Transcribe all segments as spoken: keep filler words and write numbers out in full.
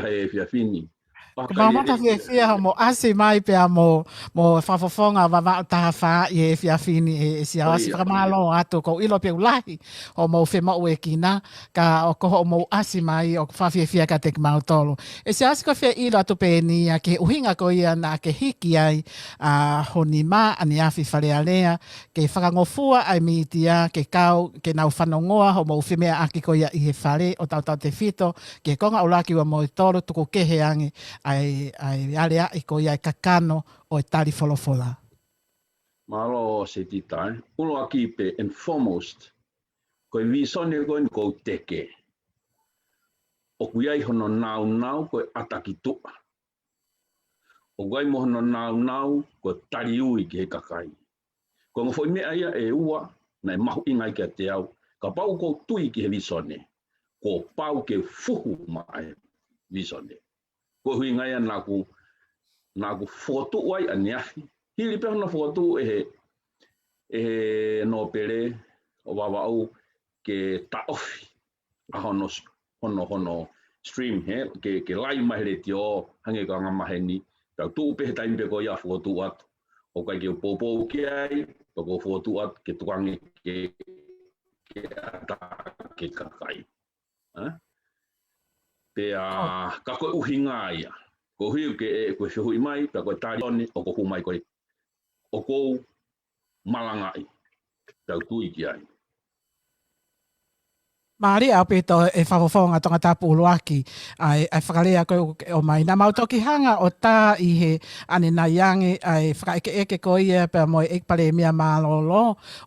he efiafi ni. Ko e maumata fiefia hoʻomo ʻasi mai pea mo, mo e fakafofonga Vavaʻu taha fā ʻi he efiafi ni, ʻe, ʻe Siaosi. Fakamālō atu, ʻoku ou ʻilo pē ʻoku lahi hoʻomou femoʻuekina, ka ʻoku hoʻomou ʻasi mai ʻoku fakafiefia kiate kimautolu. ʻE Siaosi, ko e fie ʻilo atu pē eni ia ki he ʻuhinga ko ia naʻa ke hiki ai ʻa ho nima ʻaneafi Fale Alea, ke fakangofua ʻa e mītia, ke kau, ke nau fanongoa hoʻomou femeʻaʻaki ko ia ʻi he Fale ʻo tautautefito ki he konga ʻuluaki, ua mo e tolu, tuku kehe ange ʻa e, ʻa e aleaʻi ko ia e kakano ʻo e tali folofola. Mālō Setita, ē. ʻUluaki pē and foremost, ko e vīsone ko eni ʻoku ou teke, ʻoku ʻi ai hono nāunau ko e ʻata ki tuʻa. ʻOku ʻi ai mo hono nāunau ko e tali ui ki he kakai. Ko e ongo foʻi meʻa ia ʻe ua naʻe mahuʻinga ai kiate au. Kapau ʻoku ou tui ki he vīsone, kuo pau ke fuhu maʻa e vīsone. Ko e ʻuhinga ia naʻa ku, naʻa ku fokotuʻu ai ʻaneafi. Hili pē hono fokotuʻu ʻe he, ʻe he nōpele ʻo Vavaʻu ke taʻofi ʻa hono s-, hono, hono stream, hē, ke, ke live mai he letiō, hangē ko e anga maheni, tau tuʻu pē he taimi pē ko ia fokotuʻu atu. ʻOku ʻikai ke u poupou ki ai, pea ʻoku ou fokotuʻu atu ke tukuange ke, ke ʻatā ki he kakai. Hē? Pea, ka ko e ʻuhinga ia. Koeʻuhi ke, ʻe, ko e fehuʻi mai, pea ko e tali ʻoni, ʻoku ou hū mai ko e, ʻoku ou malangaʻi, tau tui ki ai. Mālie ʻaupito e fakafofonga Tongatapu ʻuluaki, ʻa e, ʻa e fakalea ko ē ʻoku ke ʻomai. Naʻa mau toki hanga ʻo tā ʻi he ʻanenai ange ʻa e fakaʻekeʻeke ko ia pea mo e ʻEiki Palēmia mālōlō,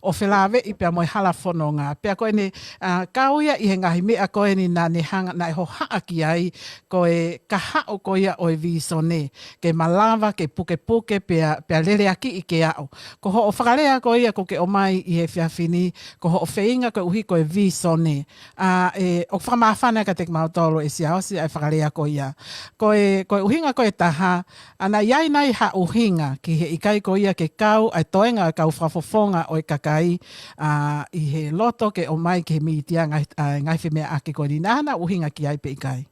ʻo felāveʻi pea mo e hala fononga. Pea ko ʻene, ʻa, kau ia ʻi he ngaahi meʻa ko eni naʻa ne hanga, naʻe hohaʻa ki ai, ko e kahaʻu ko ia ʻo e vīsone, ke malava ke pukepuke pea, pea leleakiʻi ke aʻu. Ko hoʻo fakalea ko ia ʻoku ke ʻomai ʻi he efiafi ni, ko hoʻo feinga koeʻuhi ko e vīsone. ʻA, ʻe, ʻoku fakamāfana kiate kimautolu ʻe Siaosi ʻa e fakalea ko ia. Ko e, ko e ʻuhinga ko e taha, ʻa, naʻe ʻi ai nai ha ʻuhinga ki he ʻikai ko ia ke kau ʻa e toenga ʻo e kau fakafofonga ʻo e kakai, ʻa, ʻi he loto ke ʻomai ki he mītia ngaahi, ʻa, ngaahi femeʻaʻaki ko eni, naʻa na ʻuhinga ki ai pe ʻikai?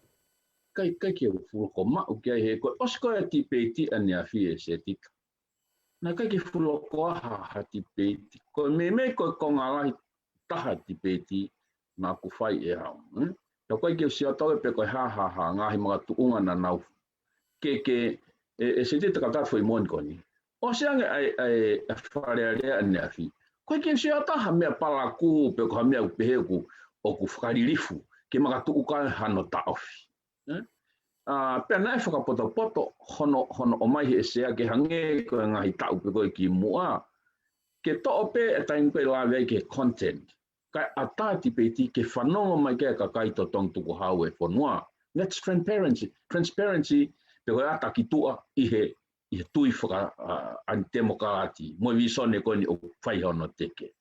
ʻIkai, ʻikai ke u fuʻu loko maʻu ki ai he ko e ʻosi ko ē ʻa e tipeiti ʻaneafi ʻe Setita. Naʻe ʻikai ke fuʻu loko ʻa ha, ha tipeiti. Ko e meimei ko e konga lahi taha tipeiti naʻa ku fai ʻe au, ē? Ka ʻoku ʻikai ke u sio atu pe ko e hā, hā, hā ngaahi makatuʻunga naʻa nau ke, ke, ʻe, ʻe Setita ka tau foʻi moʻoni ko eni. ʻOsi ange ʻa e, ʻa e, ʻa e Fale Alea ʻaneafi. ʻOku ʻikai ke u sio atu ha meʻa palakū pe ko ha meʻa ʻoku pehē ʻoku, ʻoku fakalilifu ke makatuʻu ka hano taʻofi. Ē? ʻA, pea naʻe fakapotopoto hono, hono ʻomai he sea ke hangē ko e ngaahi taʻu pē ko ē kimuʻa. Ke toʻo pē e taimi ko ē lave ai ki he content. Kae ʻatā tipeiti ke fanongo mai ki ai e kakai totongi tukuhau e fonua. That's transparency. Transparency, pe ko e ʻata ki tuʻa ʻi he, ʻi he tui faka, ʻa, ʻa e temokalati. Mo e vīsone ko eni ʻoku fai hono teke.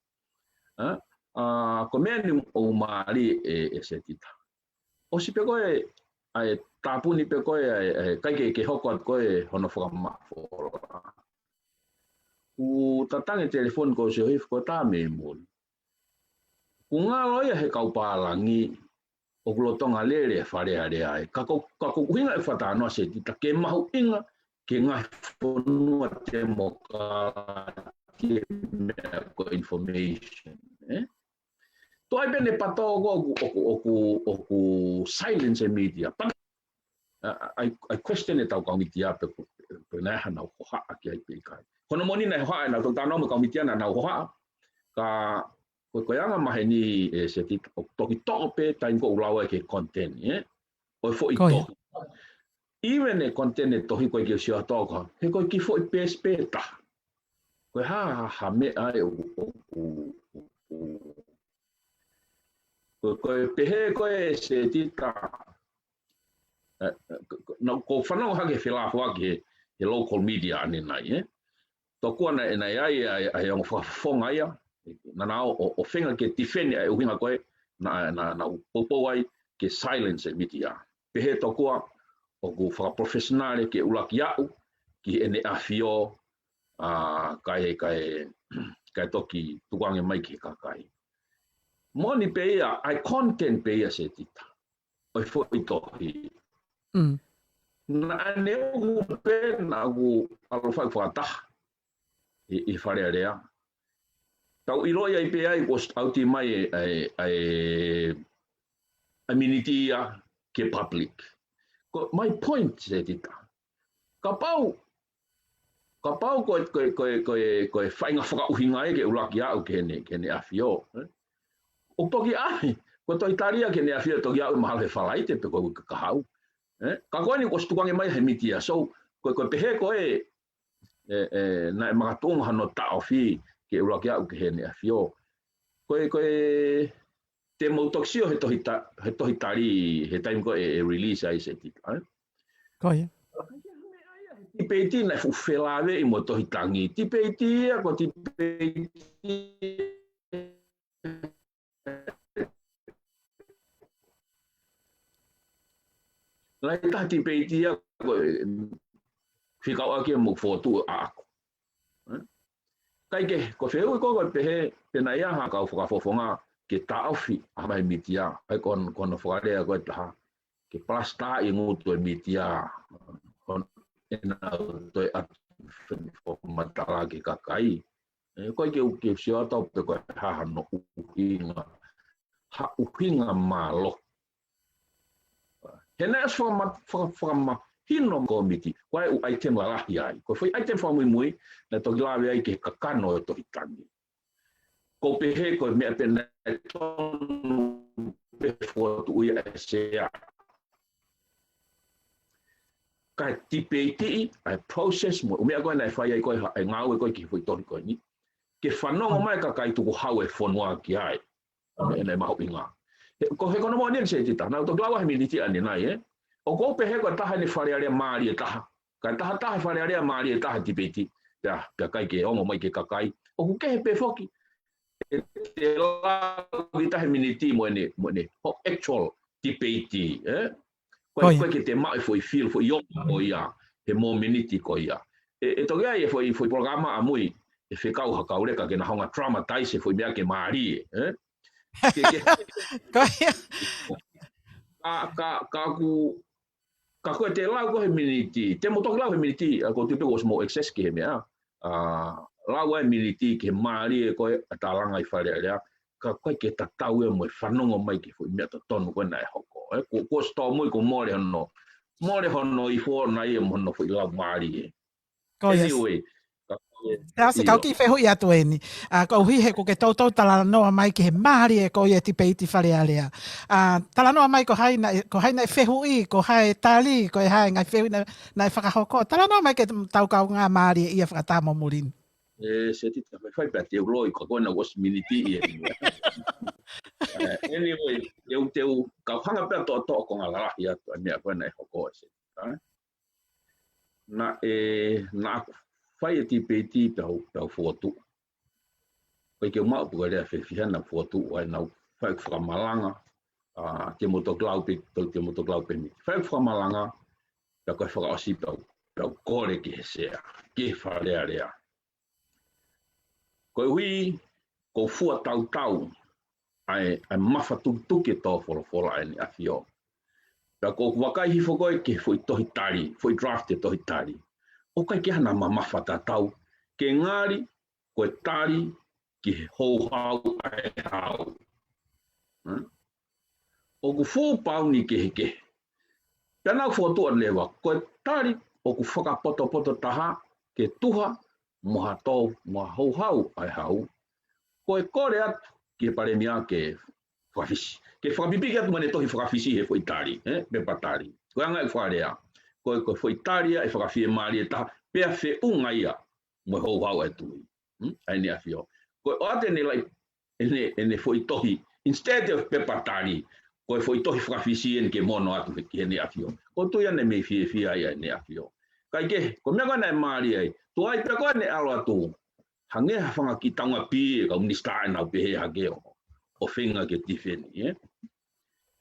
Ē? ʻA, ko e meʻa ni ʻoku mālie ʻe, ʻe Setita. ʻOsi pē ko ē, ʻa e tāpuni pē ko ē, ʻa e, ʻa e, ʻikai ke, ke hoko atu ko ē hono fakamafola. ʻOku tatangi e telefoni ko Siosefa ko e tā mei muli. ʻOku ngalo ia he kau pālangi, ʻoku lolotonga lele e Fale Alea ai. Ka ko, ka ko e ʻuhinga e fakatalanoa Setita ke mahuʻinga ki he ngaahi fonua temokalati e meʻa ko e information, ē? Toe ʻi ai pē ʻene pato ko ē ʻoku, ʻoku, ʻoku, ʻoku silence e media. But, uh, I, I question e tau kau media pe ko, pe naʻe ʻi ai hanau hohaʻa ki ai pe ʻikai. Ko hono moʻoni naʻe hohaʻa, naʻa tau talanoa mo e kau media naʻa nau hohaʻa. Ka, ko, ko e anga maheni ʻe Setita, ʻoku toki toʻo pē taimi ko ē ʻoku lau ai ki he content, ē? ʻO e foʻi tohi. Even e content e tohi ʻoku ʻikai ke u sio atu au ka, he ko e kiʻi foʻi peesi pē ʻe taha. Ko e hā, hā, hā meʻa ʻe ʻoku, ʻoku, ʻoku, ko, ko e pehē ko ē ʻe Setita, ē, ē, ko, ko, naʻa ku fanongo hake he felāveʻi he, he local media ʻanenai, ē? Tokua naʻe, naʻe ʻi ai, ʻa e, ʻa e ongo fakafofonga ia, naʻa nau ō, ō feinga ke tifeni ʻa e ʻuhinga ko ē, naʻa, naʻa, naʻa ku poupou ai ke silence e media. Pehē tokua, ʻoku fakaprofessional ke ʻuluaki aʻu ki heʻene ʻAfio, ʻa, kae, kae, kae toki tukuange mai ki he kakai. Moʻoni pē ia, ʻa e content pē ia Setita ʻo e foʻi tohi. Naʻa ne ʻoku pē naʻa ku ʻalu ʻo fai fakataha ʻi, ʻi Fale Alea. Tau ʻiloʻi ai pē ai kuo ʻosi ʻauti mai ʻa e, ʻa e, ʻa e miniti ia ki he public. Ko my point, Setita. Kapau, kapau ko e, ko e, ko e, ko e, ko e faʻahinga fakaʻuhinga ia ke ʻuluaki aʻu ki heʻene, ki heʻene ʻafio, ē? ʻO toki ʻai, ko e tohi tali ia ki heʻene ʻafio, toki aʻu mahalo he Falaite pe ko e uike kahaʻu. Ē? Ka ko eni kuo ʻosi tukuange mai he mītia. So, ko e, ko e pehē ko ē, ē, ē, naʻe makatuʻunga hono taʻofi ke ʻuluaki aʻu ki heʻene ʻafio. Ko e, ko e, te mou toki sio he tohi ta-, he tohi tali, he taimi ko ē ʻe release ai, Setita, ē? Ko ia. Tipeiti naʻe fuʻu felāveʻi mo e tohi tangi. Tipeiti ia ko e tipeiti lahi taha tipeiti ia ko e fekauʻaki mo e fokotuʻu ʻaʻaku. Ē? Kae kehe, ko e fehuʻi ko ē ko e pehē, pe naʻe ʻi ai ha kau fakafofonga ke taʻofi ʻa e mītia, ʻa ia ko hono, ko hono fakalea ko ē ʻe taha, ke palasitaaʻi e ngutu ʻo e mītia, hono ʻenau toe ʻatu fakamatala ki he kakai. Ē, ko e ke u, ke u sio atu pe ko e hā hano ʻuhinga, ha ʻuhinga mālohi. He naʻe ʻosi fakama-, faka-, fakamahino ʻe he kōmiti, ko e ʻū item lalahi ai. Ko e foʻi item fakamuimui, naʻe toki lave ai ki he kakano ʻo e tohi tangi. Ko e pehē ko e meʻa pē naʻe tonu pē fokotuʻu ia ʻe he sea. Kae tipeitiʻi ʻa e process mo e ʻū meʻa ko ē naʻe fai ai ko ē ha, ʻa e ngāue ko ē ki he foʻi tohi ko eni. Ke fanongo mai e kakai tukuhau ʻo e fonua ki ai. Ko e meʻa naʻe mahuʻinga. He, ko e, he ko hono moʻoni eni, Setita, naʻa ku toki lau ʻa e miniti ʻanenai, ē? ʻOku ou pehē ko e taha eni e Fale Alea mālie taha. Kae taha taha e Fale Alea mālie taha tipeiti. Pea, pea ʻikai ke ongo mai ki he kakai. ʻOku kehe pē foki ʻete lau ki tahi miniti mo ʻene, mo ʻene, ho actual tipeiti, ē? Ko e, ko ia, ko e ke te maʻu e foʻi feel, foʻi ongo ko ia, he mōmeniti ko ia. ʻE, ʻe toki ʻi ai e foʻi, foʻi polokalama ʻamui, ʻe fekau ha kau leka ke na hanga ʻo dramatize e foʻi meʻa ke mālie, ē? Ke, ke, ko ia. Ka, ka, ka ʻoku, ka ko e te lau ko ē he miniti, te mou toki lau he miniti, ʻa, ʻoku ou tui pē kuo ʻosi mou access ki he meʻa. ʻA, lau ʻa e miniti ki he mālie ko ē ʻa e tālanga ʻi Fale Alea, ka ʻoku ʻikai ke tatau ia mo e fanongo mai ki he foʻi meʻa totonu ko ē naʻe hoko. Ē, kuo, kuo ʻosi tōmui, kuo mole hono, mole hono ifo ʻona ia mo hono foʻi lau mālie. Ko ia. Anyway, ka ko e, Siaosi, kau kiʻi fehuʻi atu eni. ʻA, koeʻuhi he ʻoku ke toutou talanoa mai ki he mālie ko ia e tipeiti Fale Alea. ʻA, talanoa mai ko hai naʻe, ko hai naʻe fehuʻi, ko hai e tali, ko e hā e ngaahi fehuʻi naʻe, naʻe fakahoko. Talanoa mai ki heʻetau kaungā mālie ia fakataha mo Mulini. Ē, Setita, fai, fai pē ʻa e te u loi, ka ko ena ʻosi miniti ia. Ē, anyway, te u, te u, kau hanga pē ʻo toʻotoʻo konga lalahi atu ʻa e meʻa ko ē naʻe hoko, Setita, ē? Naʻe, naʻa ku fai e tipeiti pea u, pea u fokotuʻu. ʻIkai ke u maʻu pe ko e lea fēfē naʻa ku fokotuʻu ai, naʻa ku fai ʻeku fakamalanga, ʻa, te mou toki lau pē, te mou toki lau pē ni. Fai ʻeku fakamalanga, pea ko e fakaʻosi pea u, pea u kole ki he sea, ki he Fale Alea. Koeʻuhi, ʻoku ou fua tautau ʻa e, ʻa e mafatukituki e tō folofola ʻa ʻEne ʻAfio. Pea ʻoku ou vakai hifo ko ē ki he foʻi tohi tali, foʻi draft e tohi tali. ʻOku ʻikai ke ʻi ai hano mamafa tatau ke ngali ko e tali ki he houhau ʻa e hau. Hmm? ʻOku fuʻu pauni kehekehe. Pea naʻa ku fokotuʻu atu leva, ko e tali ʻoku fakapotopoto taha ke tuha mo ha tō, mo ha houhau ʻa e hau. Ko e kole atu ki he Palēmia ke fakafisi. Ke fakapipiki atu mo ʻene tohi fakafisi he foʻi tali, ē? Pepa tali. Ko e anga e fakalea. Ko e, ko e foʻi tali ia ʻe fakafiemālie taha, pea feʻunga ia mo e houhau ʻa e tui. Hmm? ʻA ʻEne ʻAfio. Ko e ʻoatu ʻene laʻi ʻene, ʻene foʻi tohi, instead of pepa tali, ko e foʻi tohi fakafisi eni ke mono atu ki heʻene ʻAfio. ʻOku ou tui ʻoku ne mei fiefia ai ʻa ʻEne ʻAfio. Kae kehe, ko e meʻa ko ē naʻe mālie ai, tuai pē ko ē naʻe ʻalu atu, hangē ha fanga kiʻi taunga pī ʻa e kau minisitā ʻenau pehē hake ʻo, ʻo feinga ke tifeni, ē?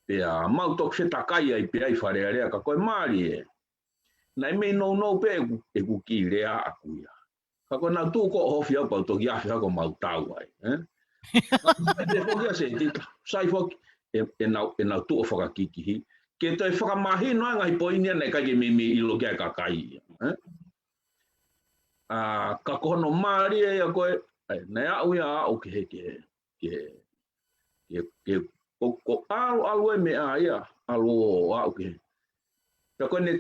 Pea mau toki fetakai ai pē ai Fale Alea ka ko e mālie, ē? Naʻe mei nounou pē ʻeku, ʻeku kiʻi lea ʻaʻaku ia. Ka ko ʻenau tuʻu ko ē ʻo ʻohofi au pea u toki afe hake ʻo mau tau ai, ē? Ka ko e foki ʻa Setita, sai foki, ʻe, ʻenau, ʻenau tuʻu ʻo fakakikihi. ke toe fakamahino ʻa e ngaahi poini ia naʻe ʻikai ke meimei ʻilo ki ai e kakai ia. ʻE? ʻA, ka ko hono mālie ia ko ē, ʻa, naʻe aʻu ia ʻo aʻu ki he, ki he, ki he, ki he, ki he, ko, ko ʻalu, ʻalu e meʻa ia, ʻalu ʻo aʻu ki he. Pea ko ʻene,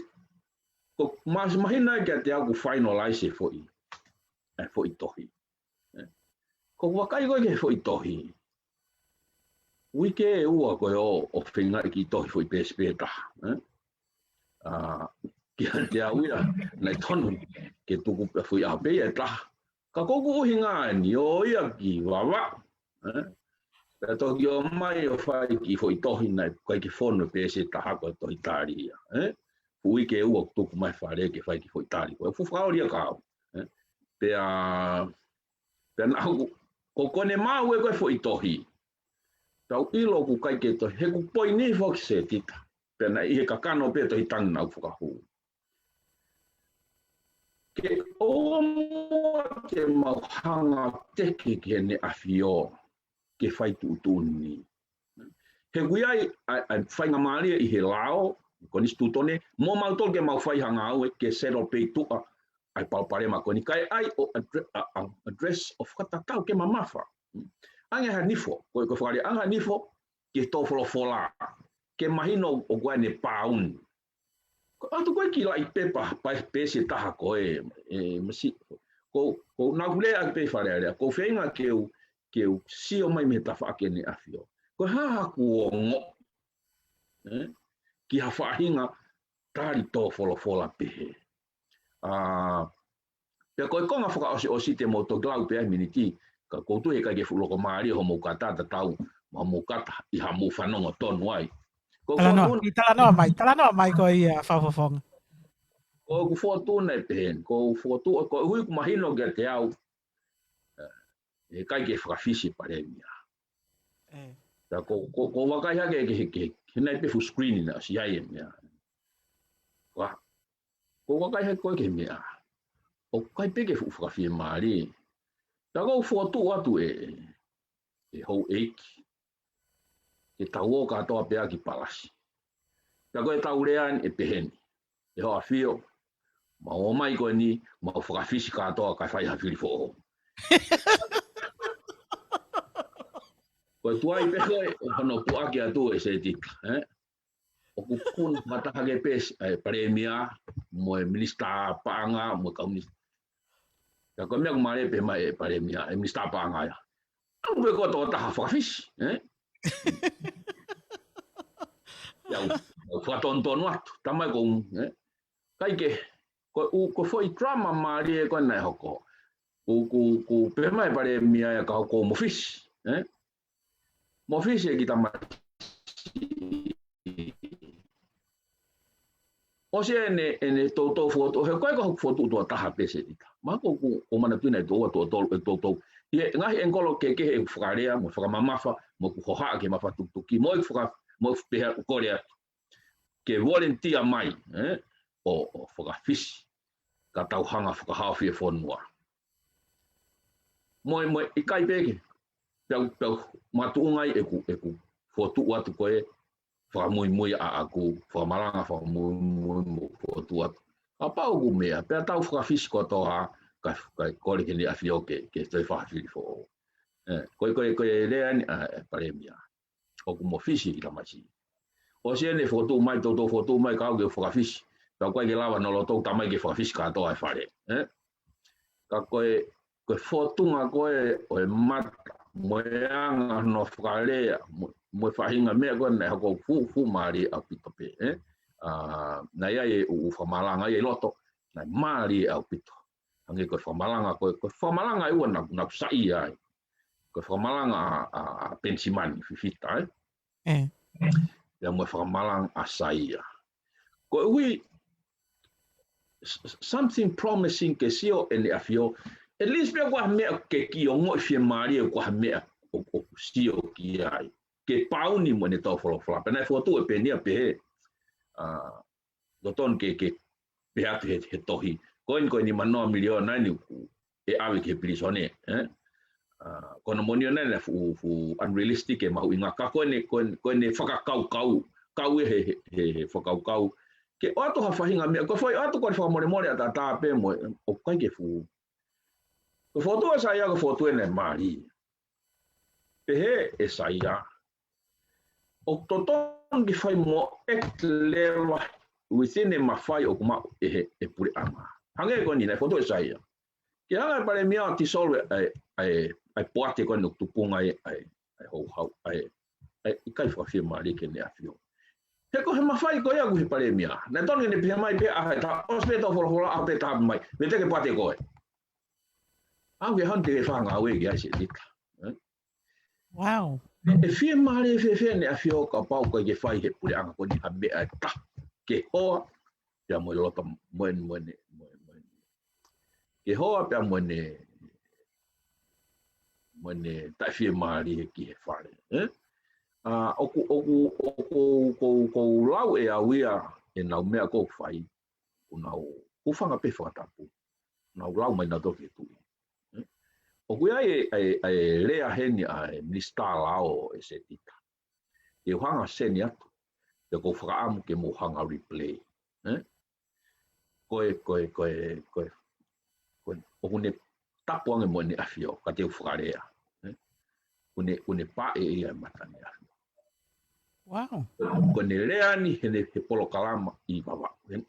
ko mas mahina kiate au kuo finalize e foʻi, e foʻi tohi. ʻE. Ko ʻeku vakai ko ē ki he foʻi tohi. Uike ʻe ua ko ē ʻo, ʻo feingaʻi ke tohi foʻi peesi pē taha, ʻe? ʻA, kiate au ia, naʻe tonu ke tuku pē foʻi ʻaho pē ia ʻe taha. Ka ko ʻeku ʻuhinga eni ʻo ia ki Vavaʻu, ʻe? Pea toki ʻomai ʻo fai ki he foʻi tohi naʻe ʻikai ke fonu e peesi ʻe taha ko e tohi tali ia, ʻe? Fuʻu uike ʻe ua ʻoku tuku mai fale ke fai ki he foʻi tali. Ko e fuʻu fakaoli ia ka au, ʻe? Pea, pea naʻa ku, ko ʻene maʻu ē ko ē foʻi tohi. Tau ʻilo ʻoku ʻikai ke tohi, he ʻoku poini foki Setita. Pea naʻe ʻi he kakano pē tohi tangi naʻa ku fakahū. Ke ʻoua muʻa ke mau hanga ʻo teke ki heʻene ʻAfio ke fai tuʻutuʻuni. He ʻoku ʻi ai ʻa e, ʻa e faingamālie ʻi he lao, konisitūtone, mo mautolu ke mau fai ha ngāue ke settle pē ʻi tuʻa ʻa e palopalema ko eni kae ʻai ʻo addre-, ʻa, ʻa, address ʻo fakatatau ke mamafa. Ange ha nifo, ko e, ko e fakalea ange ha nifo, ke tō folofola, ke mahino ʻoku ʻi ai ʻene pāuni. Ko e ʻatu ko ē ki he laʻi pepa, pa-, peesi ʻe taha ko ē, ʻe, masi, ko, ko naʻa ku lea ʻaki pē Fale Alea, ko e feinga ke u, ke u sio mai mei he tafaʻaki ʻene ʻAfio. Ko e hā haʻaku ongo, ʻe? Ki ha faʻahinga tali tō folofola pehē. ʻA, pea ko e konga fakaʻosiʻosi te mou toki lau pē ʻa e miniti, ka ʻoku ou tui he ʻikai ke fuʻu loko mālie hoʻomou kata tatau mo hoʻomou kata ʻi haʻamou fanongo tonu ai. Ko e Talanoa, fokotuʻu, ʻi talanoa mai, talanoa mai ko ia Fakafofonga. Ko ʻeku fokotuʻu naʻe pehē ni, ko ʻeku fokotuʻu, koeʻuhi kuo mahino kiate au, ʻe, ʻe ʻikai ke fakafisi Palēmia. ʻE. Pea ko, ko, ko e vakai hake ki he, ki he, he naʻe pē fuʻu screen naʻe ʻosi ʻi ai e meʻa. Wa, ko e vakai hake ko ē ki he meʻa. ʻOku ʻikai pē ke fuʻu fakafiemālie. Pea ko ʻeku fokotuʻu atu ē, ʻe houʻeiki, ke tau ō kātoa pē ʻaki Palasi. Pea ko ʻetau lea eni ʻe pehē ni, ʻe Hoʻo ʻAfio, mau ō mai ko eni, mau fakafisi kātoa kae fai ha fili foʻou. Ko e tuai pē ko ē hono puʻaki atu ʻe Setita, ʻe? ʻOku kunu fakataha ke pesi, ʻe Palēmia, mo e Minisitā Paʻanga, mo e kau minisitā. Pea ko e meʻa ʻoku mālie pē mai ʻe Palēmia, ʻe Minisitā Paʻanga ia. ʻAlu pē ko e tokotaha fakafisi, ʻe? Ia, ʻoku fakatonutonu atu, tamai ko, ʻe? ʻIkai ke, ko e ʻū, ko e foʻi drama mālie ko ē naʻe hoko. Ko, ko, ko e pehē mai Palēmia ia ka hoko mo fisi, ʻe? Mo fisi e kiʻi tamasiʻi. ʻOsi ʻene, ʻene toutou fokotuʻu, he ko e ka hoko fokotuʻu tuʻo taha pē Setita. Mahalo ʻoku, ʻoku ou manatuʻi naʻe toutou, toutou, ʻe toutou. ʻI he ngaahi ʻengolo kehekehe ʻeku fakalea, mo fakamamafa, mo ʻeku hohaʻa ki he mafatukutuki, mo ʻeku faka-, mo ʻeku pehē ʻoku ou kole atu ke volunteer mai, ʻe? ʻO, ʻo fakafisi, ka tau hanga fakahaofi e fonua. Mo e, mo e, ʻikai pē ke, pea u, pea u makatuʻunga ai ʻeku, ʻeku fokotuʻu atu ko ē fakamuimui ʻaʻaku, fakamalanga fakamuimui mo fokotuʻu atu. Kapau ʻoku meʻa, pea tau fakafisi kotoa, kae, kae kole ki heʻene ʻAfio ke, ke toe fai ha fili foʻou. ʻE, ko e, ko e, ko e lea eni ʻa e Palēmia. ʻOku mo fisi e kiʻi tamasiʻi. ʻOsi ʻene fokotuʻu mai, toutou fokotuʻu mai, kau ke fakafisi. Ka ʻoku ʻikai ke lava ʻe he loto ʻo tamai ke fakafisi kātoa e fale, ʻe? Ka ko e, ko e fōtunga ko ē ʻo e mata, mo e anga hono fakalea, mo, mo e faʻahinga meʻa ko ē naʻe hoko fuʻu, fuʻu mālie ʻaupito pē, ʻe? ʻA, naʻe ʻi ai e ʻū, ʻū fakamalanga ia ʻi loto, naʻe mālie ʻaupito. Hangē ko e fakamalanga, ko e, ko e fakamalanga ʻe ua naʻa, naʻa ku saiʻia ai. Ko e fakamalanga ʻa, ʻa, ʻa Penisimani Fifita, ʻe? ʻE. Pea mo e fakamalanga ʻa Saia. Koeʻuhi, s-, s-, something promising ke sio ʻene ʻAfio. At least pea ko ha meʻa ke kiʻi ongoʻi fiemālie, ko ha meʻa ʻo, ʻoku sio ki ai. Ke pāuni mo ʻene tō folofola. Pea naʻe fokotuʻu ʻe Penia pehē, ʻa, totonu ke, ke pehē atu he, he tohi. Ko eni ko e nima noa miliona eni ʻoku ʻe ʻave ki he pilīsone, ʻe? ʻA, ko hono moʻoni ʻona naʻe fuʻu, fuʻu unrealistic e mahuʻinga. Ka ko eni, ko eni, ko eni fakakaukau, ʻau he, he, he, he fakakaukau. Ke ʻoatu ha faʻahinga meʻa, ko e foʻi ʻoatu ko e fakamolemole ʻataʻatā pē mo e, ʻoku ʻikai ke fuʻu. Ko e fokotuʻu ʻa ʻAisea ko e fokotuʻu ʻene mālie. Pehē ʻe ʻAisea, ʻoku totonu ke fai mo e leva within e mafai ʻoku maʻu ʻe he, ʻe he puleʻanga. Hangē ko eni naʻe fokotuʻu ʻe ʻAisea. Ke hanga ʻe he palēmia ʻo dissolve ʻa e, ʻa e, ʻa e poate ko eni ʻoku tupunga ai ʻa e, ʻa e houhau, ʻa e, ʻa e ʻikai fakafiemālie ki heʻene ʻAfio. He ko e mafai ko ia ʻoku ʻi he palēmia. Naʻe tonu ke ne pehē mai pē ʻaho ʻe taha, ʻosi pē tau folofola ʻaho pē taha mai. Veteki e poate ko ē. ʻAu ke hanu te ke fanga ue ki ai Setita. Eh? Wow. ʻE, ʻe fiemālie fēfē ʻene ʻAfio kapau ʻoku ʻikai ke fai ʻe he puleʻanga ko eni ha meʻa ʻe taha. Ke hoa, pea mo e loto mo eni, mo eni, mo eni, mo eni. Ke hoa pea mo eni, mo eni taʻefiemālie ki he fale. Eh? ʻA, ʻoku, ʻoku, ʻoku, ʻoku, ʻoku lau ʻe au ia ʻenau meʻa ʻoku fai, ʻoku nau hūfanga pē he fakatapu. Nau lau mai nautolu ki he tuʻi. Eh? ʻOku ʻi ai e, e, e lea heni ʻa e minisitā lao ʻe Setita. Te u hanga seni atu, te u fakaʻamu ke mou hanga replay. Eh? Ko e, ko e, ko e, ko e, ko e, ʻoku ne tapu ange mo ʻene ʻAfio, ka te u fakalea. Eh? ʻOku ne, ʻoku ne paʻe ia e mata ʻene ʻAfio. Wow. Ko ʻene lea ni, he, he polokalama ʻi Vavaʻu. Eh?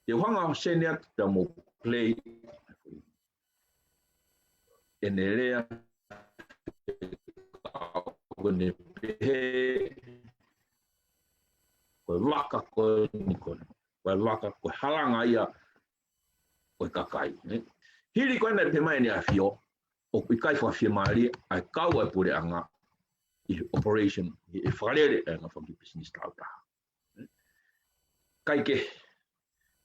Te u hanga seni atu, pea mou play. ʻEne lea, ʻoku ne pehē, ko e vaka ko eni ko eni. Ko e vaka ko e halanga ia ʻo e kakai, eh? Hili ko ē naʻe pehē mai ʻene ʻAfio, ʻoku ʻikai fakafiemālie ʻa e kau ʻa e puleʻanga ʻi he operation, ʻi he fakalele ʻa e ngaahi fanga kiʻi pisinisi tāutaha. Kae kehe,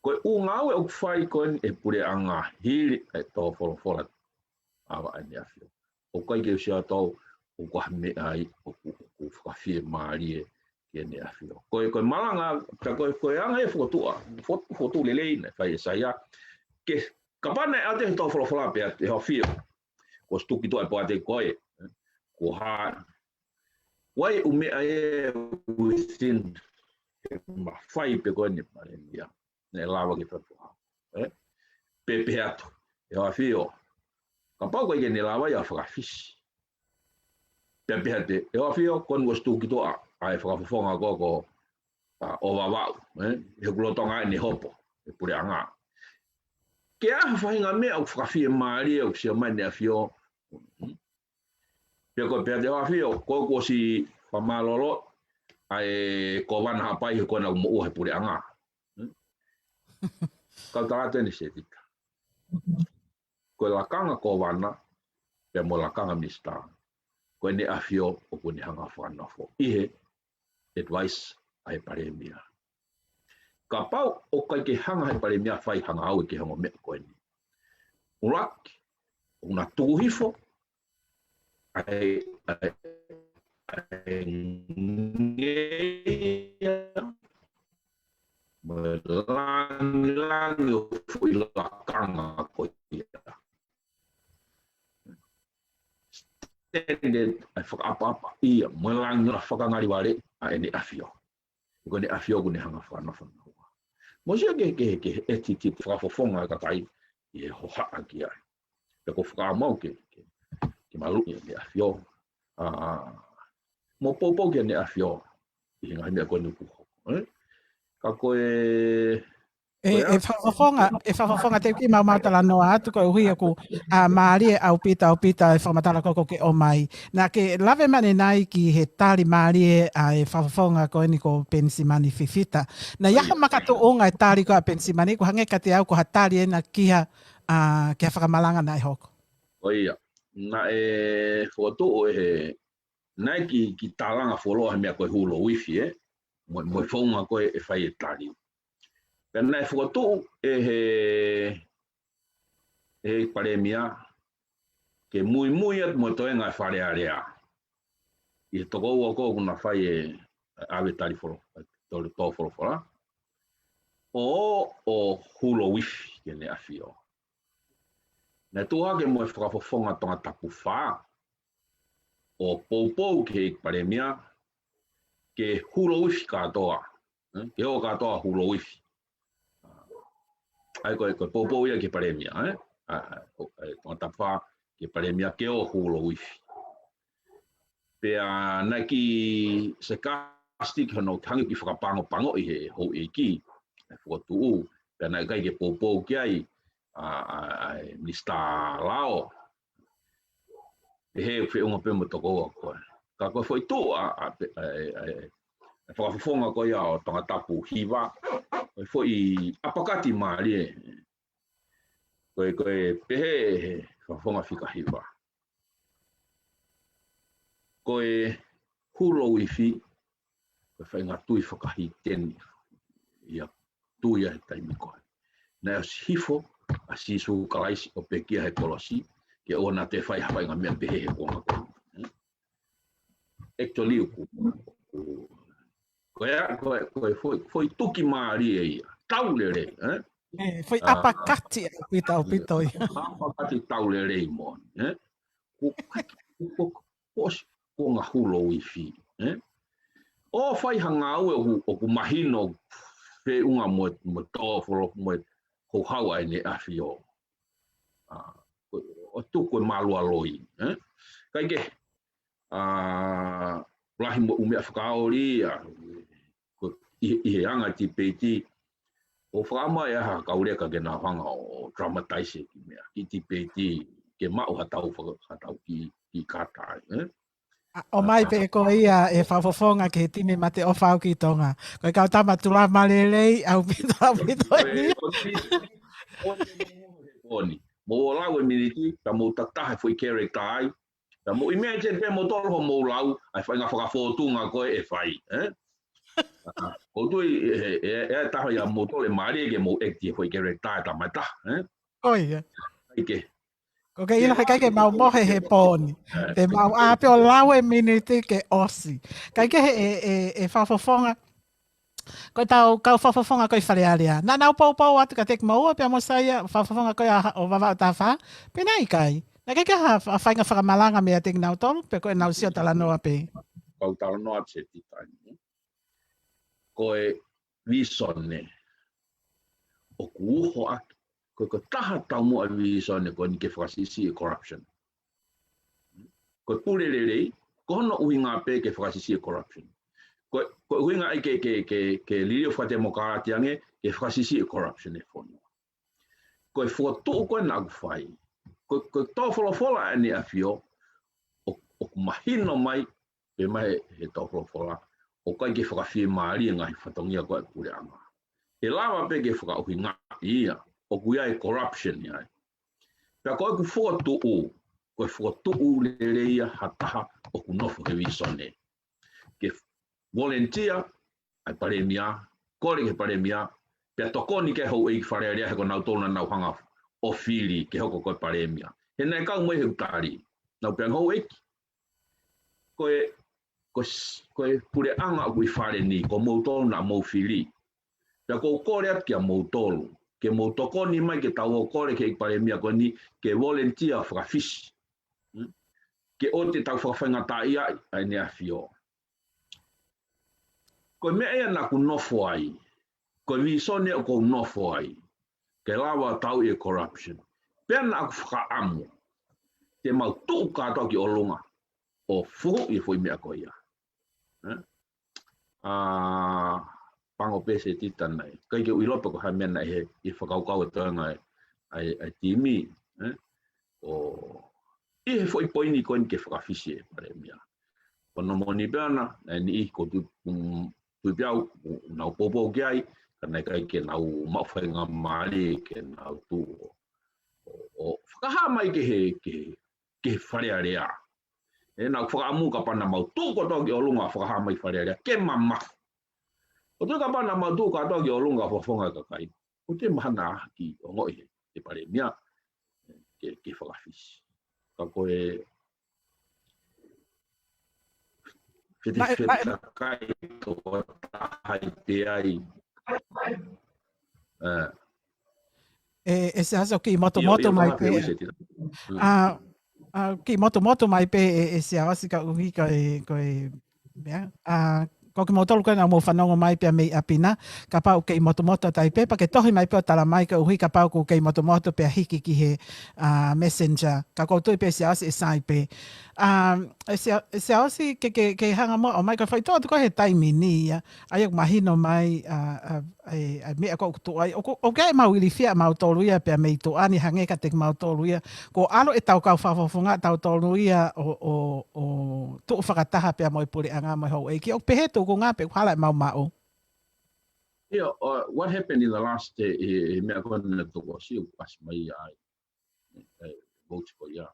ko e ʻū ngāue ʻoku fai ko eni ʻe he puleʻanga hili e tō folofola ʻa ʻene ʻAfio. ʻOku ʻikai ke u sio atu au ʻoku ʻi ai ha meʻa ai ʻoku, ʻoku fakafiemālie ki heʻene ʻAfio. Ko e, ko e malanga, ka ko e, ko e anga e fokotuʻu, fokotuʻu, fokotuʻu lelei naʻe fai ʻe ʻAisea. Ke kapau naʻe ʻoatu he tō folofola pea ʻe he ʻAfio, kuo ʻosi tuki tuʻa e poate ko ē. Ko e hā, ʻoku ʻi ai e ʻū meʻa ʻe within, mafai pē ko eni palēmia. Naʻe lava ke fai foha. Eh? Pea pehē atu ʻe he ʻAfio, kapau ʻoku ʻikai ke ne lava ia ʻo fakafisi. Pea pehē atu ʻe he ʻAfio, ko eni kuo ʻosi tuki tuʻa ʻa e fakafofonga ko ē ko, ʻa, ʻo Vavaʻu, eh? He kuo lolotonga ʻene hopo e puleʻanga. Ke ʻi ai ha faʻahinga meʻa ʻoku fakafiemālie ʻoku sio mai ʻene ʻAfio. Pea ko e pehē atu ʻe he ʻAfio, ko ē kuo ʻosi fakamālōlō ʻa e kōvana Haʻapai he ko ena ʻoku moʻua he puleʻanga. Kau tala atu eni Setita. Ko e lakanga kōvana, pea mo e lakanga minisitā, ko ʻene ʻAfio ʻoku ne hanga fakanofo ʻi he advice ʻa e palēmia. Kapau ʻoku ʻikai ke hanga he palēmia fai ha ngāue ki he ongo meʻa ko eni, ʻuluaki, ʻoku na tuku hifo ʻa e, ʻa e, ʻa e ngeia mo e langilangi ʻo e foʻi lakanga ko ia. Standard ʻa e fakaʻapaʻapa ia mo e langilangi fakangalivale ʻa ʻene ʻAfio. Ko ʻene ʻAfio ʻoku ne hanga fakanofo naua. Mou sio ki he, ki he, ki he attitude fakafofonga ʻa e kakai ʻi he hohaʻa ki ai. Pea ʻoku ou fakaʻamu au ke, ke, ke maluʻi ʻene ʻAfio. ʻA, mo poupou ki heʻene ʻAfio ʻi he ngaahi meʻa ko eni ʻoku hoko. Eh? Ka ko e, ʻE, ko e ʻe Fakafofonga, ʻe Fakafofonga, te u kiʻi maumau talanoa atu koeʻuhi ʻoku, ʻa, mālie ʻaupito, ʻaupito e fakamatala ko ē ʻoku ke ʻomai. Naʻa ke lave mai ʻanenai ki he tali mālie ʻa e Fakafofonga ko eni ko Penisimani Fifita. Naʻe ʻi ai ha makatuʻunga e tali ko ē ʻa Penisimani, ʻoku hangē kiate au ko ha tali ena ki ha, ʻa, ki ha fakamalanga naʻe hoko. ʻIo. Naʻe fokotuʻu ʻe he, naʻe kiʻi, kiʻi tālanga fuoloa he meʻa ko e hulo wifi, eh? Mo, mo e founga ko ē ʻe fai e tali. Pea naʻe fokotuʻu ʻe he, ʻe he palēmia ke muimui atu mo e toenga ʻa e Fale Alea ʻi he toko ua ko ē ʻoku na fai e ʻave tali folo-, tō, tō folofola. ʻO, ʻo hulo wifi ki heʻene ʻAfio. Naʻe tuʻu hake mo e Fakafofonga Tongatapu fā ʻo poupou ki he ʻEiki Palēmia, ke hulo ifi kātoa, eh, ke ō kātoa hulo ifi. ʻA ia ko e, ko e poupou ia ki he palēmia, eh? ʻA, ʻa, ʻa, Tongatapu Fā ki he palēmia ke ō hulo ifi. Pea naʻe sarcastic hono hangē ʻoku fakapangopangoʻi he houʻeiki, he fokotuʻu, pea naʻe ʻikai ke poupou ki ai ʻa, ʻa, ʻa e Minisitā Lao. Pehē ʻoku feʻunga pē mo e tokoua ko ē. Ka ko e foʻi tuʻu ʻa, ʻa, ʻa, ʻa, ʻa e fakafofonga ko ia ʻo Tongatapu Hiva, ko e foʻi ʻapakati mālie. Ko e, ko e pehē he fakafofonga fika hiva. Ko e hulo ifi, ko e faʻahinga tui fakahīteni ia, tui ia he taimi ko ē. Naʻe ʻosi hifo ʻa Sīsū Kalaisi ʻo pekia he kolosi, ke ʻoua naʻa toe fai ha faʻahinga meʻa pehē he kuonga ko eni. Actually, ʻoku, ʻoku, ko e, ko e, ko e foʻi, foʻi tuki mālie ia. Tau lelei, eh? ʻE, foʻi ʻapakati ʻaupito, ʻaupito ia. ʻApakati tau lelei moʻoni, eh? Ko, ko, ko, ko, ko ʻosi, ko ngā hulo ifi, eh? ʻO fai ha ngāue ʻoku, ʻoku mahino feʻunga mo, mo tō folo mo houhau ʻa ʻEne ʻAfio. ʻA, ʻo tuku e mālualoi, eh? Kae kehe, ʻa, lahi mo e ʻū meʻa fakaoli ia, ko, ʻi, ʻi he anga tipeiti, ʻo fakaʻamu ʻe ha kau leka ke nau hanga ʻo dramatize e kiʻi meʻa, kiʻi tipeiti, ke maʻu ha tau faka-, ha tau kiʻi, kiʻi kata ai, eh? ʻA, ʻomai pē ko ia e fakafofonga ki he timi Mate ʻOfa ʻAukitonga. Ko e kau tama tulama lelei, ʻaupito, ʻaupito ia. Ko eni, mou lau e miniti, ka mou takitaha e foʻi character ai, ka mou imagine pē moutolu hoʻomou lau ʻa e faʻahinga fakafōtunga ko ē ʻe fai, eh? ʻA, ʻoku ou tui, e, e, e, e taha ia moutolu ʻe mālie ke mou act e foʻi character ʻa e tama ʻe taha, eh? Ko ia. ʻIkai ke. Ko ke ʻilo he ʻikai ke mau mohe he pō ni. Te mau ʻā pē ʻo lau e miniti ke ʻosi. ʻIkai ke he, e, e, e fakafofonga. Ko e tau kau fakafofonga ko ē Fale Alea. Naʻa nau poupou atu kiate kimoua pea mo Saia, fakafofonga ko ē ʻa, ʻo Vavaʻu Taha Fā. Pe naʻe ʻikai. Naʻe ʻikai ke ha, ha faʻahinga fakamalanga meiate kinautolu, pe ko ʻenau sio talanoa pē. Kau talanoa atu Setita ni. Ko e visone ʻoku uho ʻaki, ko e, ko e taha taumuʻa e visone ko eni ke fakasiʻisiʻi e corruption. Ko e pule lelei, ko hono ʻuhinga pē ke fakasiʻisiʻi e corruption. Ko e, ko e ʻuhinga ai ke, ke, ke, ke liliu fakatemokalati ange, ke fakasiʻisiʻi e corruption e fonua. Ko e fokotuʻu ko ē naʻa ku fai, ko e, ko e tō folofola ʻa ʻEne ʻAfio, ʻo, ʻoku mahino mai, pē mai he tō folofola, ʻoku ʻikai ke fakafiemālie e ngaahi fatongia ko ē ʻa e puleʻanga. ʻE lava pē ke fakaʻuhingaʻi ia, ʻoku ʻi ai e corruption ia ai. Pea ko ʻeku fokotuʻu, ko e fokotuʻu lelei ia ha taha ʻoku nofo he visone. Ke volunteer ʻa e palēmia, kole ki he palēmia, pea tokoni ki he houʻeiki Fale Alea he ko nautolu naʻa nau hanga ʻo fili ke hoko ko e palēmia. He naʻe kau mai he ʻū tali. Nau pehē ange houʻeiki, ko e, ko e s-, ko e puleʻanga ʻoku ʻi fale ni, ko moutolu naʻa mou fili. Pea ʻoku ou kole atu kia moutolu, ke mou tokoni mai ke tau ō kole ki he ʻeiki palēmia ko eni, ke volunteer fakafisi. Hmm? Ke ʻoua te tau fakafaingataʻaʻia ʻa ʻEne ʻAfio. Ko e meʻa ia naʻa ku nofo ai, ko e visone ʻoku ou nofo ai, ke lava tau e corruption. Pea naʻa ku fakaʻamu, te mau tuʻu kātoa ki ʻolunga, ʻo fuhu e foʻi meʻa ko ia. Eh? ʻA, pango pē Setita nai. ʻIkai ke u ʻilo pe ko e hā e meʻa naʻe ʻi he, ʻi he fakakaukau e toenga e, ʻa e, ʻa e timi, eh? ʻO ʻi he foʻi poini ko eni ke fakafisi e palēmia. Ko hono moʻoni pē ʻana, naʻe niʻihi ko tu, um, tui pē au, nau poupou ki ai, ka naʻe ʻikai ke nau maʻu faingamālie ke nau tuʻu ʻo, ʻo, ʻo fakahā mai ki he, ki he, ki he Fale Alea. ʻE, naʻa ku fakaʻamu kapau naʻa mau tuʻu kotoa ki ʻolunga fakahā mai Fale Alea, ke mamafa. ʻO tui kapau naʻa mau tuʻu kātoa ki ʻolunga fakafofonga e kakai, ʻoku te mahanga ʻaki ʻo ongoʻi he, he palēmia, ke, ke fakafisi. Ka ko e, feti, Naʻe, naʻe, feti kakai toko taha ʻi te ai. Eh. ʻE, ʻe Siaosi ʻoku kiʻi motumotu mai pē. ʻIo, ʻio, Setita. Hmm. ʻA, ʻa, kiʻi motumotu mai pē ʻe, ʻe Siaosi ka ʻuhi ko e, ko e, meʻa. ʻA, Ko kimoutolu ko ena ʻoku mou fanongo mai pea mei ʻapi na, kapau ʻoku kei motumotu ʻa e taipepa, ke tohi mai pē ʻo tala mai koeʻuhi kapau ʻoku kei motumotu pea hiki ki he, ʻa, Messenger. Ka ʻoku ou tui pē Siaosi ʻe sai pē. ʻA, ʻe Sia-, ʻe Siaosi ke, ke, ke hanga muʻa ʻo mai ko e faitoʻo atu ko ē he taimi ni ia. ʻA ia ʻoku mahino mai, ʻa, ʻa, ʻa e, ʻa e meʻa ko ē ʻoku tuʻu ai. ʻOku, ʻoku ʻi ai ʻemau ilifia ʻamautolu ia pea mei tuʻa ni hangē kiate kimautolu ia. Kuo ʻalu ʻetau kau fakafofonga ʻatautolu ia ʻo, ʻo, ʻo tuʻu fakataha pea mo e puleʻanga mo e houʻeiki. ʻOku pehē tūkunga pe ʻoku hala ʻemau maʻu. Yeah, uh, what happened in the last, eh, eh, eh, meʻa ko ena tokosiʻi ʻoku ʻasi mai ai, eh, vote ko ia.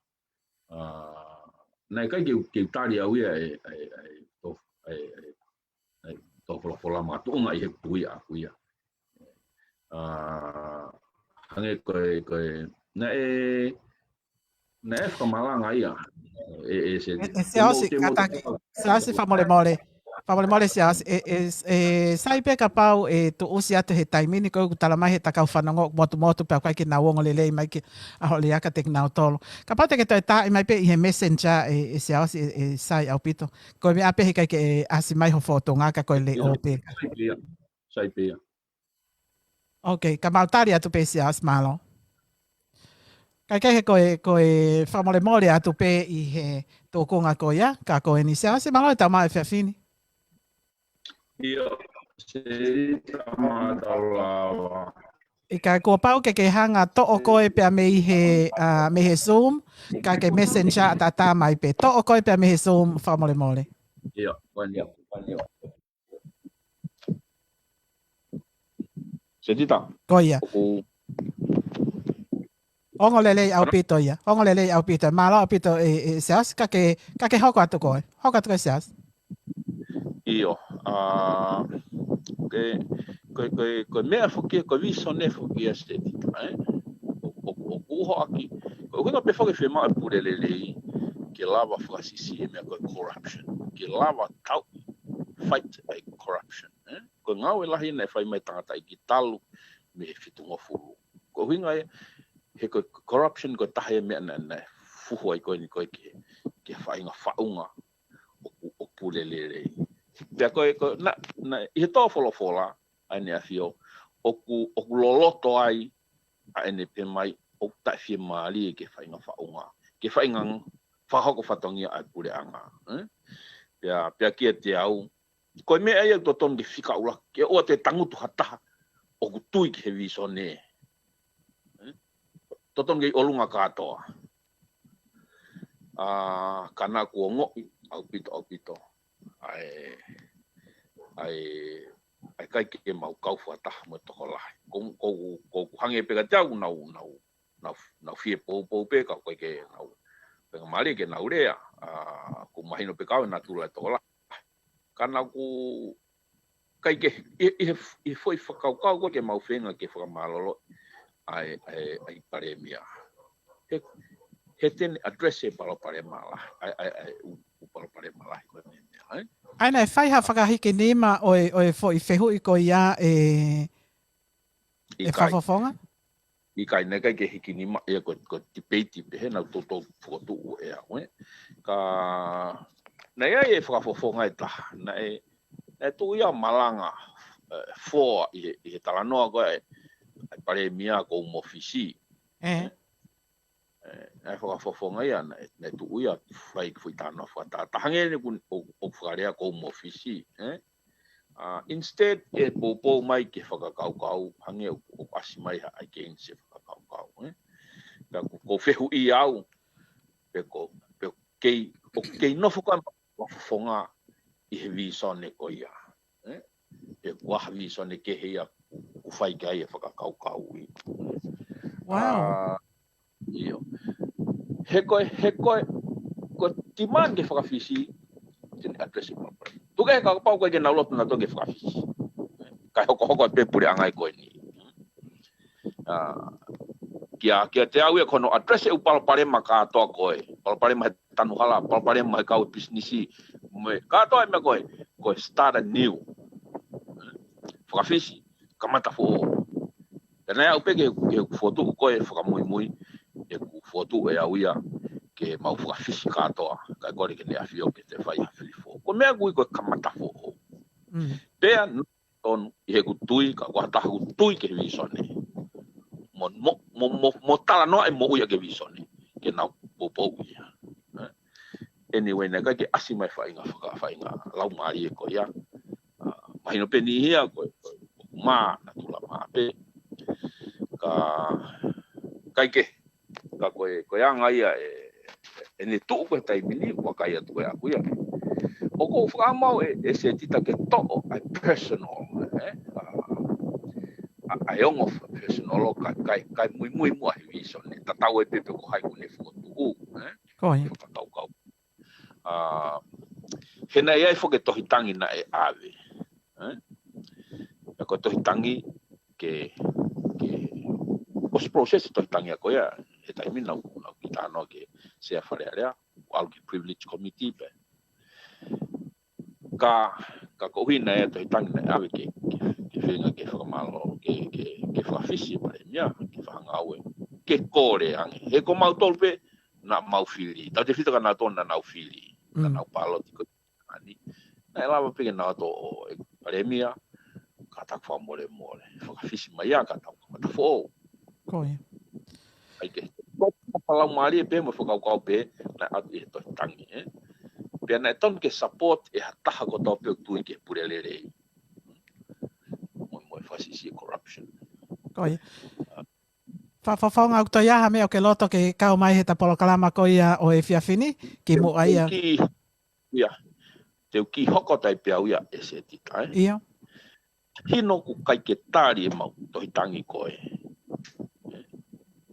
Uh, naʻe ʻikai ke, ke u tali au ia e, e, e, to, e, e, e, to folofola makatuʻunga ʻi he kui ʻaʻaku ia. Uh, hangē ko e, ko e, naʻe, naʻe fakamalanga ia. E, e, se, ʻE, ʻe te Siaosi, mo, te mo, kātaki, te mo, Siaosi fakamolemole. Fakamolemole Siaosi, ʻe, ʻe, ʻe sai pē kapau ʻe tuʻusi atu he taimi ni ko ē ʻoku tala mai heʻeta kau fanongo motumotu pea ʻoku ʻikai ke nau ongo lelei mai ki ʻaho lea kiate kinautolu. Kapau te ke toe taaʻi mai pē ʻi he Messenger ʻe, ʻe Siaosi ʻe, ʻe sai ʻaupito. Ko e meʻa pē he ʻikai ke ʻasi mai ho fōtunga ka ko e leʻo pē. Sai pē ia. Sai pē ia. Ok, ka mau tali atu pē Siaosi, mālō. Kae kehe ko e, ko e fakamolemole atu pē ʻi he tūkunga ko ia, ka ko eni Siaosi, mālō e tau maʻu e efiafi ni. ʻIo, Selita, mālō lava. ʻIkai, kuo pau ke ke hanga toʻo koe pea mei he, ʻa, mei he Zoom, ka ke Messenger ʻataʻatā mai pē. Toʻo koe pea mei he Zoom, fakamolemole. ʻIo, fakamolemole. Setita. Ko ia. ʻOku ongo lelei ʻaupito ia. Ongo lelei ʻaupito. Mālō ʻaupito ʻe, ʻe Siaosi, ka ke, ka ke hoko atu koe. Hoko atu koe Siaosi. ʻIo. ʻA, ke, ko e, ko e, ko e meʻa foki, ko e visone foki ia Setita, ē? ʻO, ʻo, ʻoku ʻuhoʻaki. Ko e ʻuhinga pē foki fiemaʻu e pule lelei, ke lava fakasiʻisiʻi e meʻa ko e corruption. Ke lava tau fight e corruption, ē? Ko e ngāue lahi naʻe fai mai tangataʻeiki talu mei he fitungofulu. Ko e ʻuhinga ia, he ko e corruption ko e taha e meʻa naʻe, naʻe fuhu ai ko eni ko e ke, ke faʻahinga faʻunga ʻoku, ʻoku pule lelei. Pea ko e, ko e, na, na, ʻi he tō folofola, ʻa ʻEne ʻAfio, ʻoku, ʻoku loloto ai, ʻa ʻene pehē mai, ʻoku taʻefiemālie ke faʻahinga faʻunga, ke faʻahinga fakahoko fatongia ʻa e puleʻanga, ē? Pea, pea kiate au, ko e meʻa ia ʻoku totonu ke fika ʻula, ke ʻoua te tangutu ha taha, ʻoku tui ki he visone. Ē? Totonu ke ʻi ʻolunga kātoa. ʻA, ka naʻa ku ongoʻi, ʻaupito, ʻaupito. ʻA e, ʻa e, ʻa e ʻikai ke mau kau fakataha mo e tokolahi. Ko, ko, ko, ko hangē pē kiate au nau, nau, nau, nau fie poupou pē ka ʻoku ʻikai ke nau. Pea ka mālie ke nau lea, ʻa, ʻoku mahino pē kau e natula e tokolahi. Ka naʻa ku ʻikai ke, ʻi, ʻi he, ʻi he foʻi fakakaukau ko ē ke mau feinga ke fakamālōlō ʻa e, ʻa e, ʻa e palēmia. He, he te ne address e palopalema lahi, ʻa e, ʻa e, ʻa e, ʻū, ʻū palopalema lahi ko eni meʻa, ē? ʻA ia naʻe fai ha fakahikinima ʻo e, ʻo e foʻi fehuʻi ko ia ʻe, ʻe ʻIkai. Fakafofonga? ʻIkai, naʻe ʻikai ke hikinima ia ko, ko e tipeiti pē he naʻa ku toutou fokotuʻu ʻe au, ē. Ka, naʻe ʻi ai e fakafofonga ʻe taha, naʻe, naʻe tuʻu ia malanga, ē, foa ʻi he, ʻi he talanoa ko ē, ʻa e palēmia ko Home Office. Ē. Ē, naʻe fakafofonga ia, naʻe, naʻe tuʻu ia fai foʻi talanoa fakatātā. Hangē ni ʻoku, ʻo, ʻoku fakalea ko Home Office, ē. ʻA, instead ʻe poupou mai ke fakakaukau, hangē ʻoku, ʻoku ʻasi mai ha against e fakakaukau, ē. Ka ʻoku, ʻoku fehuʻi au, pe ko, pe ʻoku kei, ʻoku kei nofo ka fakafofonga ʻi he visone ko ia, ē. Pe ko ha visone kehe ia ʻoku fai ki ai e fakakaukau ia. Wow. ʻA, ʻIo. He ko e, he ko e, ko e demand ke fakafisi, te ne address e palopalema. Tuku kehe kapau ʻoku ʻikai ke nau loto nautolu ke fakafisi. Kae hokohoko pē puleʻanga ko eni. ʻA, kia, kiate au ia ko hono address e ʻū palopalema kātoa ko ē. Palopalema he tanu hala, palopalema he kau pisinisi. Mo e kātoa e meʻa ko ē, ko e start anew. Fakafisi, kamata foʻou. Pea naʻe aʻu pē ke, ke fokotuʻu ko ē fakamuimui, ʻeku fokotuʻu ʻe au ia, ke mau fakafisi kātoa, kae kole ki heʻene ʻAfio ke toe fai ha fili foʻou. Ko e meʻa ʻoku ui ko e kamata foʻou. Pea naʻe tonu ʻi heʻeku tui, ka ko ha taha ʻoku tui ki he visone, mo, mo, mo, mo, mo talanoa e moʻui ʻaki e visone ke nau poupou ia. Anyway, naʻe ʻikai ke ʻasi mai faʻahinga faka-, faʻahinga laumālie ko ia. Mahino pē ni ia ko e, ko e mā, natula mā pē. Ka, ʻikai ke, ka ko e, ko e anga ia e, ʻene tuʻu ko e taimi ni, ʻoku ʻikai atu ko e ʻaku ia. ʻOku ou fakamau e, e Setita ke toʻo ʻa e personal, ʻa e ongo personal ʻo ka, ʻikai, ʻikai muimui muʻa he visone. Tatau ai pē pe ko hai ʻoku ne fokotuʻu, Ko ia. Fakakaukau. He naʻe ʻi ai foki e tohi tangi naʻe ʻave. Pea ko e tohi tangi ke, ke, ʻosi process e tohi tangi ko ia, he taimi naʻa ku, naʻa ku ki tano ke sea Fale Alea, ʻalu ki privilege committee pē. Ka, ka ko e ʻuhinga ia e tohi tangi naʻe ʻave ke, ke, ke feinga ke fakamālō, ke, ke, ke fakafisi e palēmia, ke fakangāue, ke kole ange. He ko mautolu pē naʻa mau fili. Tautefito kia nautolu naʻa nau fili. Naʻa nau paloti ko eni. Naʻe lava pē ke nau ʻalu ʻo e palēmia, ka tau fakamolemole. Fakafisi mai ia, ka tau kamata foʻou. Ko ia. ʻIkai ke. Ko e fakalaumālie pē mo e fakakaukau pē, naʻe ʻatu ʻi he tohi tangi, ē. Pea naʻe tonu ke support e ha taha kotoa pē ʻoku tui ki he pule lelei. Mo, mo e fakasisi e corruption. Ko ia. Fa, fa, fa, ngau toi aha meʻa ʻoku ke loto ke kau mai he ta polokalama ko ia ʻo e efiafi ni, ki muʻa ia. Ki, ia. Te u ki hoko tai pea u ia e Setita, ē. Ia. Hino ʻoku ʻikai ke tali e mau tohi tangi ko ē.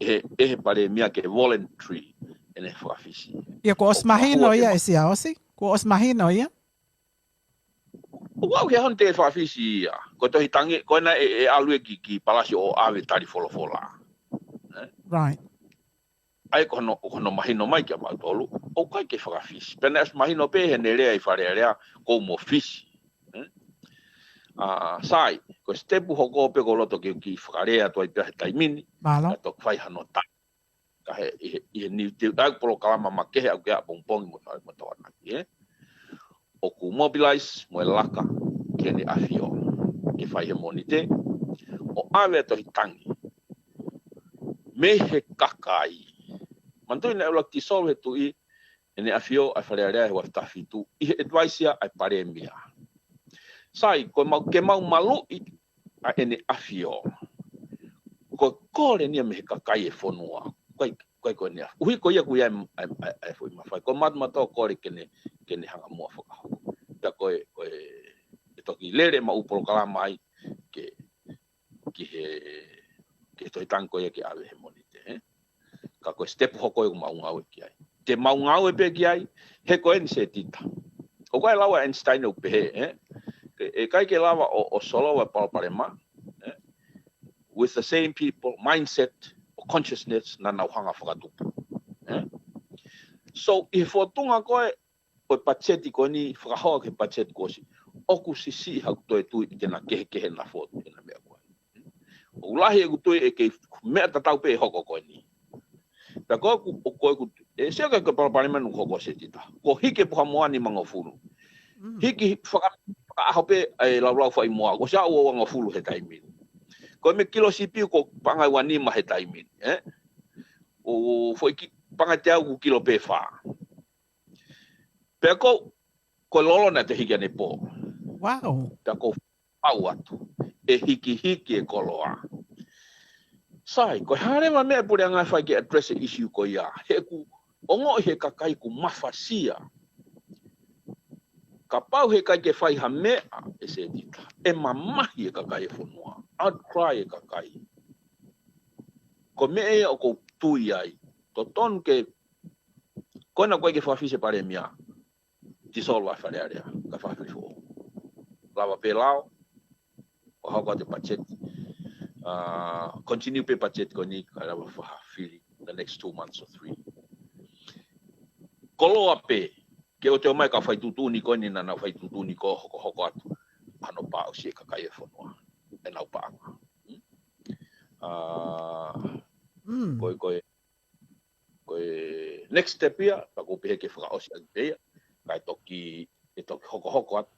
ʻE, ʻe he palēmia ke voluntary ʻene fakafisi. Ia, kuo ʻosi mahino ia e Siaosi? Kuo ʻosi mahino ia? ʻOku ʻikai ke hano te fakafisi ia. Ko e tohi tangi, ko ena ʻe, ʻe ʻalu ē ki, ki palasi ʻo ʻave tali folofola. Right. ʻA ia ko hono, ko hono mahino mai kia mautolu, ʻoku ʻikai ke fakafisi. Pea naʻe ʻosi mahino pē heʻene lea ʻi Fale Alea, ko mo fisi. Sai, ko e step hoko pē ʻoku ou loto ke u kiʻi fakalea atu ai pē he taimi ni. Mālō. Ka toki fai hano ta. Ka he, ʻi he, ʻi he niu te u tai polokalama makehe ʻaku ke ʻapongipongi mo tau, mo tau anaki, ē. ʻOku mobilize mo e laka ki heʻene ʻafio ke fai he Mōnite ʻo ʻave e tohi tangi mei he kakai. Manatuʻi naʻe ʻuluaki dissolve he Tuʻi ʻene ʻafio ʻa e Fale Alea he ua afe taha fitu ʻi he advice ia ʻa e palēmia. Sai, ko e mau, ke mau maluʻi ʻa ʻene ʻafio. Ko e kole eni ia mei he kakai e fonua. ʻIkai, ʻikai ko eni ia. ʻUhi ko ia ʻoku ʻi ai e, e, e, e foʻi mafai. Ko e matamata ʻo kole ke ne, ke ne hanga muʻa fakahoko. Pea ko e, ko e, ʻe toki lele maʻu polokalama ai ke, ki he, ki he tohi tangi ko ia ke ʻave he Mōnite, ē. Ka ko e step hoko ʻoku mau ngāue ki ai. Te mau ngāue pē ki ai, he ko eni Setita. ʻOku ʻikai lava Einstein ʻo pehē, ē. ʻE, ʻe ʻikai ke lava ʻo, ʻo solova e palopalema, ē. With the same people, mindset, ʻo consciousness, naʻa nau hanga fakatupu. Ē. So, ʻi he fōtunga ko ē, ko e patiseti ko eni, fakahoa ki he patiseti kuo ʻosi, ʻoku siʻisiʻi haʻaku toe tui ʻi he naʻe kehekehe ʻena fōtunga ʻena meʻa ko ē. ʻOku lahi ʻeku tui ʻe kei meʻa tatau pē ʻe hoko ko eni. Pea ko ʻeku, ʻo ko ʻeku, ʻe sio ki he palopalema naʻe hoko ʻe Setita. Ko e hiki e puha moa nimangofulu. Hiki faka-, fakaʻaho pē e laulau faʻimoa, ko e sia ua uangofulu he taimi ni. Ko e meʻa kilo sipi ko e paʻanga ʻe ua nima he taimi ni, ē? ʻO foʻi ki-, paʻanga ʻe teau ko e kilo pē fā. Pea ko, ko e lolo naʻe toe hiki ʻanepō. Wow. Pea ko e pau atu, ʻe hikihiki e koloa. Sai, ko e hā leva e meʻa ʻe puleʻanga fai ke address e issue ko ia. He ʻoku ongoʻi he kakai ʻoku mafasia. Kapau he ʻikai ke fai ha meʻa ʻe Setita, ʻe mamahi e kakai e fonua. Outcry e kakai. Ko e meʻa ia ʻoku ou tui ai. Totonu ke, ko ena ʻoku ʻikai ke fakafisi e palēmia, dissolve ʻa e Fale Alea, kae fakafili foʻou. Lava pē lao, ʻo hoko atu e patiseti. Ā, continue pē patiseti ko eni, kae lava fakafili the next two months or three. Koloa pē, ke ʻoua te ō mai e kau faituʻutuʻuni ko eni naʻa nau faituʻutuʻuni ko ē hokohoko atu. Hano pāʻusi e kakai e fonua. ʻEnau paʻanga. Ā, ko e, ko e, ko e next step ia, pea ʻoku ou pehē ke fakaʻosi ʻaki pē ia, kae toki, ʻe toki hokohoko atu,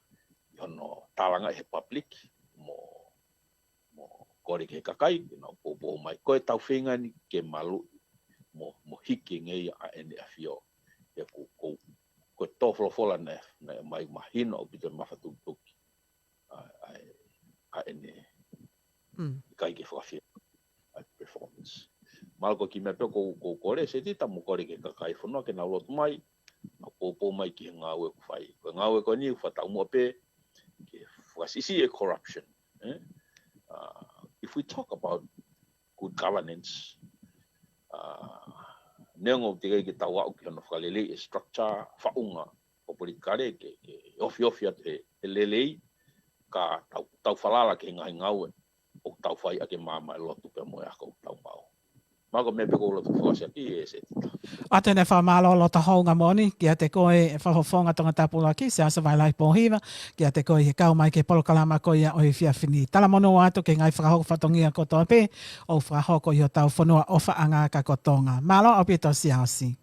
ʻi hono talanga he public mo mo kole ki he kakai ke nau poupou mai. Ko e tau feinga ni ke maluʻi mo mo hiki ngeia ʻa ʻEne ʻAfio. He ko ko ko e tō folofola naʻe naʻe mai mahino ʻaupito e mafatukituki ʻa ʻa ʻEne ʻikai ke fakafie ʻa e performance. Mālō ko e kiʻi meʻa pē ko ko kole Setita mo kole ki he kakai fonua ke nau lotu mai, nau poupou mai ki he ngāue ʻoku fai. Ko e ngāue ko eni ʻoku fakataumuʻa pē ke fakasiʻisiʻi e corruption. Eh? Uh, if we talk about good governance, uh, neongo ʻoku teʻeki ke tau aʻu ki hono fakalelei e structure faʻunga ʻo politikale ke ke ofiofi atu he he lelei ka tau tau falala ki he ngaahi ngāue ʻoku tau fai ʻaki e maama e lotu pea mo e ako ʻoku tau maʻu. Mālō ko e meʻa pē ʻoku ou loto fakasiʻaki ʻe Setita. ʻOatu ʻene fakamālō loto houngaʻia moʻoni kiate koe e Fakafofonga Tongatapu ʻuluaki, Siaosi Vailahi Pōhiva, kiate koe he kau mai ki he polokalama ko ia ʻo e efiafi ni. Talamonū atu ki he ngaahi fakahoko fatongia kotoa pē ʻoku fakahoko ʻi hotau fonua ʻofaʻanga ko Tonga. Mālō ʻaupito Siaosi.